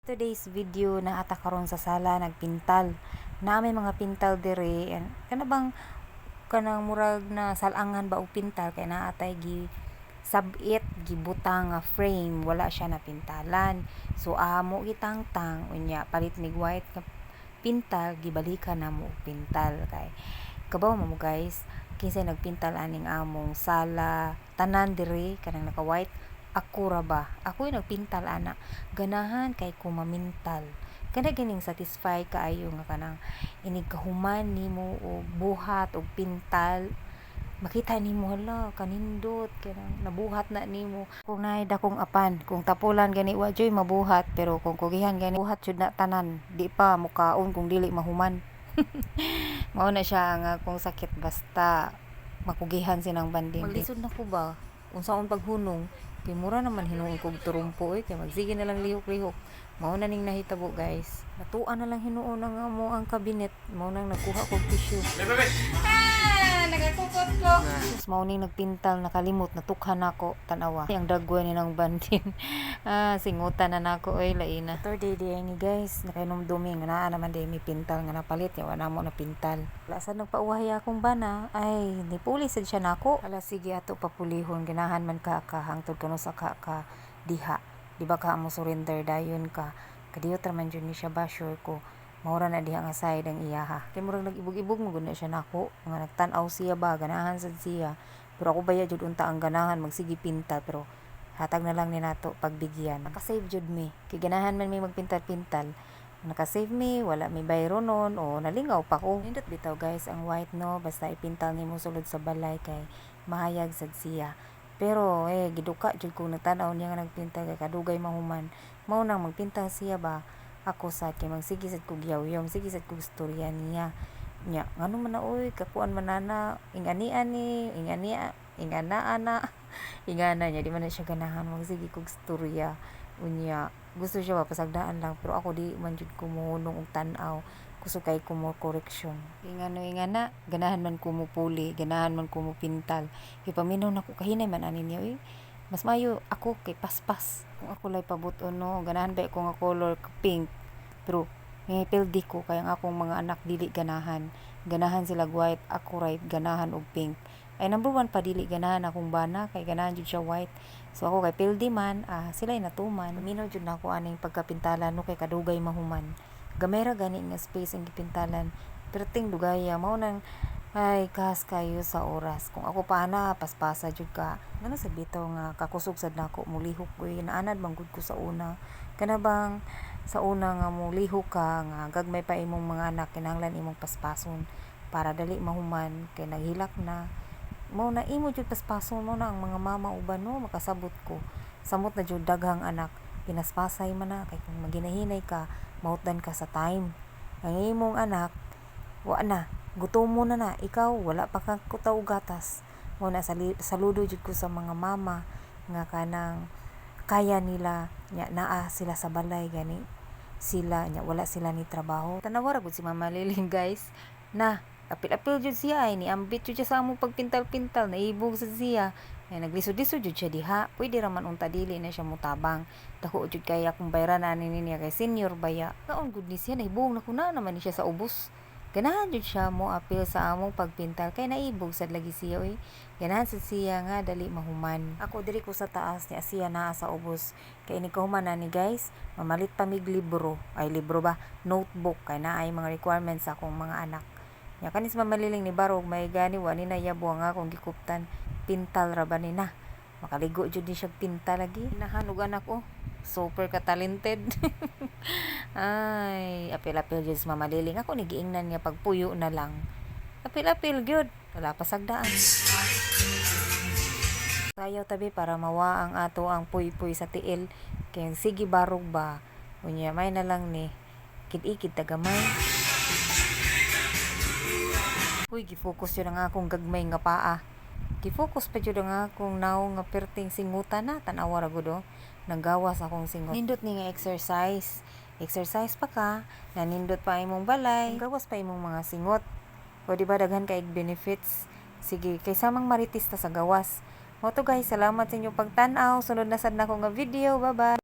Today's video, naa ta karon sa sala nagpintal. Naa may mga pintal diri, kana bang kanang murag na salangan ba og pintal kay naa tay gi sab-it, gibutang nga frame, wala siya napintalan. So amo gitangtang, unya palit mig white nga pintal, gibalikan namo og pintal kay kabaw man mo, guys, kinsay nagpintal aning among sala tanan diri kanang naka white? Ako ra ba, ako'y nagpintal ana. Ganahan kay ko mamintal. Kana ganing satisfy kaayo nga kanang inig kahuman nimo og buhat og pintal, makita nimo, hala, kanindot kanang nabuhat na nimo. Kung naay dakong apan, kung tapulan gani, wa juy mabuhat, pero kung kugihan gani, buhat jud na tanan, di pa mukaon kung dili mahuman. Mao na siya ang akong sakit, basta makugihan sinang banding. Maglisod na ko ba unsaon paghunong kay mura naman hinuon kog turumpo oy, kay magsige na lang lihok-lihok. Mao na ning nahitabo, guys. Natuan na lang hinuon ang amo ang cabinet, mao nang nagkuha kog tissue. Ah, nagakukot ko. Sus, mao ning nagpintal, nakalimot, natukhan nako, tan-awa. Ang dagway ni nang banding. Ah, singutan na nako oy, laina. Third day di ni, guys, nakainomdumi nga naa naman di mi pintal nga napalit ya, wa namo na pintal. Wala sad nagpauwahi akong bana, ay nipuli sad siya nako. Ala, sige, ato papulihon, ganahan man ka ka hangtod kano sa ka ka diha. Di ba ka mo surrender dayon ka. Kadiyot ra man jud ni siya ba, sure ko. Mao ra na diha nga side ang iyaha. Kay murag nag-ibog-ibog mo gud na siya nako. Nga nagtan-aw siya ba, ganahan sad siya. Pero ako baya jud unta ang ganahan magsige pintal, pero hatag na lang ni nato pagbigyan. Naka-save jud mi. Kay ganahan man mi magpintal-pintal. Naka-save mi, wala mi bayro nun o nalingaw pa ko. Nindot bitaw, guys, ang white, no, basta ipintal nimo sulod sa balay kay mahayag sad siya. Pero eh giduka jud ko nagtan-aw niya nga nagpintal kay kadugay mahuman. Mao nang magpintal siya ba, ako sad kay magsige sad kog yaw-yaw, sige sad kog storya niya. Nya ngano man na oy, kakuan man na ingani ani, ingani ingana ana, ingana niya, di man na siya ganahan magsige kog storya. Unya gusto siya pasagdaan lang, pero ako di man jud ko mohunong og tan-aw. Kusog kay ko mo correction. Ingano ingana, ganahan man ko mopuli, ganahan man ko mopintal. Kay paminaw nako, kahinay man ani niya oy. Mas maayo ako kay paspas. Kung ako lay pabut-on, no, ganahan ba ko nga color pink. Pero ngipildi ko kay ang akong mga anak dili ganahan. Ganahan sila white, ako right ganahan og pink. Ay, number one pa, dili ganahan akong bana kay ganahan jud siya white. So ako kay pildi man, ah, sila natuman. Minaw jud nako aning pagkapintalan, no, kay kadugay mahuman. Gamay ra gani nga space ang gipintalan. Perting dugaya, mao nang ay kas kayo sa oras. Kung ako pa ana, paspasa jud ka. Ngano sa bitaw nga kakusog sad nako mulihok oy, naanad man gud ko sa una. Kana bang sa una nga mulihok ka nga gagmay pa imong mga anak, kinahanglan imong paspason para dali mahuman kay naghilak na. Mao na imo jud paspason, mo na ang mga mama uban, no, makasabot ko. Samot na jud daghang anak, pinaspasay man na kay kung maginahinay ka, mahutdan ka sa time. Ang imong anak wa na, gutomo na na, ikaw wala pa ka kutaw gatas. Mao na saludo jud ko sa mga mama nga kanang kaya nila nya naa sila sa balay gani sila nya wala sila ni trabaho. Tanawa ra gud si Mama Liling, guys. Na apil-apil jud siya ay niambit jud siya sa among pagpintal-pintal, naibog sad siya. Ay, naglisod-lisod jud siya diha. Pwede ra man unta dili na siya mutabang. Dako jud kay akong bayran ani niya kay senior baya. Kaon gud ni siya, nahibong na ko na naman ni siya sa ubos. Ganahan jud siya mo apil sa among pagpintal kay naibog sad lagi siya oy. Ganahan sad siya nga dali mahuman. Ako diri ko sa taas niya, siya naa sa ubos. Kay inig kahuman na ni, guys, mamalit pa mig libro. Ay, libro ba? Notebook kay naay mga requirements sa akong mga anak. Nya kanis Mama Liling ni barog may gani, wa ni nayabo ang akong gikuptan. Pintal ra ba ni na. Makaligo jud ni siya pintal lagi. Nahanog anak oh. Super ka talented. Ay, apil-apil jud si Mama Liling. Ako ni giingnan nga pagpuyo na lang. Apil-apil gyud. Wala pa sagdaan. Sayaw tabi para mawa ang ato ang puy-puy sa tiil. Kay sige barog ba. Unya may na lang ni kid-ikid tagamay. Uy, gifocus yun ang akong gagmay nga paa. Gifocus pa jud ang akong nawong nga perting singutan na, tan-awa ra gud oh. Nanggawas akong singot. Nindot ni nga exercise. Exercise pa ka, nanindot pa imong balay, gawas pa imong mga singot. O di ba daghan kay benefits? Sige, kay samang marites ta sa gawas. Mao to, guys, salamat sa inyong pagtan-aw. Sunod na sad nako nga video. Bye bye.